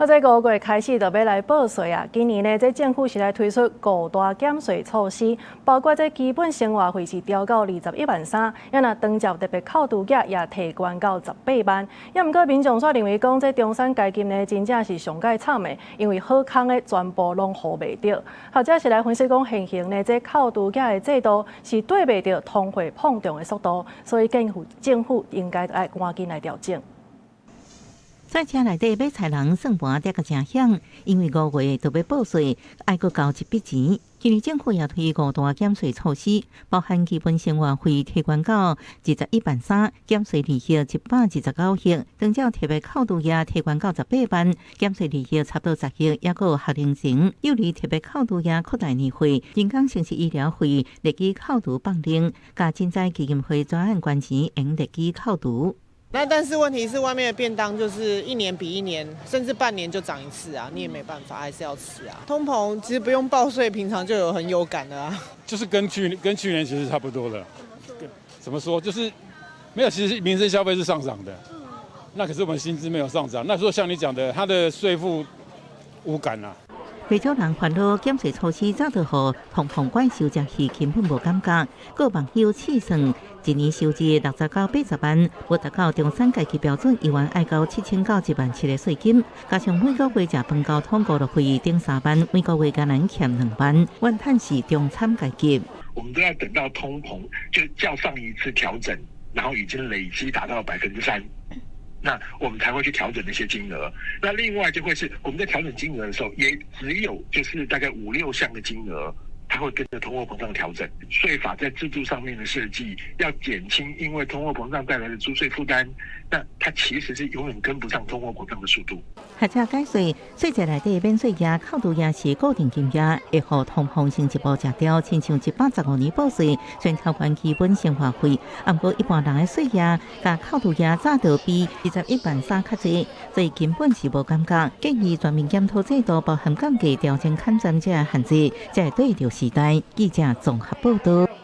啊，這5月開始就欲來報稅啊！今年呢，這政府是來推出五大減稅措施，包括這基本生活費是調到21萬3，啊若長照特別扣除額也提懸到18萬。也毋過民眾煞認為講，這中產階級呢，真正是上蓋慘的，因為好康的全部攏予袂著。學者是來分析講，現行呢這扣除額的制度是綴袂著通貨膨脹的速度，所以政府政府應該愛趕緊來調整。菜市內底買菜人算盤跌甲誠響，因為5月就欲報稅，愛閣交一筆錢。今年政府也推五大減稅措施，包含基本生活費提懸到21萬3，減稅利息129億，長照特別扣除額提懸到十八萬，減稅利息差不多10億，抑閣有學齡前幼兒特別扣除額擴大年歲，人工城市醫療費列舉扣除放領，佮賑災基金會專案捐錢用列舉扣除。那但是問題是，外面的便當就是一年比一年，甚至半年就漲一次啊，你也沒辦法，還是要吃啊。通膨其實不用報稅，平常就有很有感的啊。就是跟去年其實差不多的。怎麼說？就是沒有，其實民生消費是上漲的。那可是我們薪資沒有上漲。那說像你講的，它的稅負無感啊。不少人煩惱減稅措施早就予通膨怪獸食去，根本無感覺。閣有網友試算，一年收入60到80萬，欲達到中產階級標準，猶原愛交7000到1萬7的稅金，加上每個月食飯交通五六費頂3萬，每個月敢若欠2萬，怨嘆是中產階級。我們都要等到通膨就較上一次調整，然後已經累積達到3%。那我們才會去調整那些金額。那另外就會是我們在調整金額的時候，也只有就是大概五六項的金額，它會跟着通貨膨脹調整。稅法在制度上面的設計，要減輕因為通貨膨脹帶來的租稅負擔，那它其實是永遠跟不上通貨膨脹的速度。學者解說，稅制內底免稅額、扣除額是固定金額，會予通膨先一步食掉。親像115年報稅，雖然調懸基本生活費，毋過一般人的稅額佮扣除額早就比21萬3較濟，所以根本是無感覺。建議全面檢討制度，包含降價、調整砍稅這個限制，才會對著時代。記者綜合報道。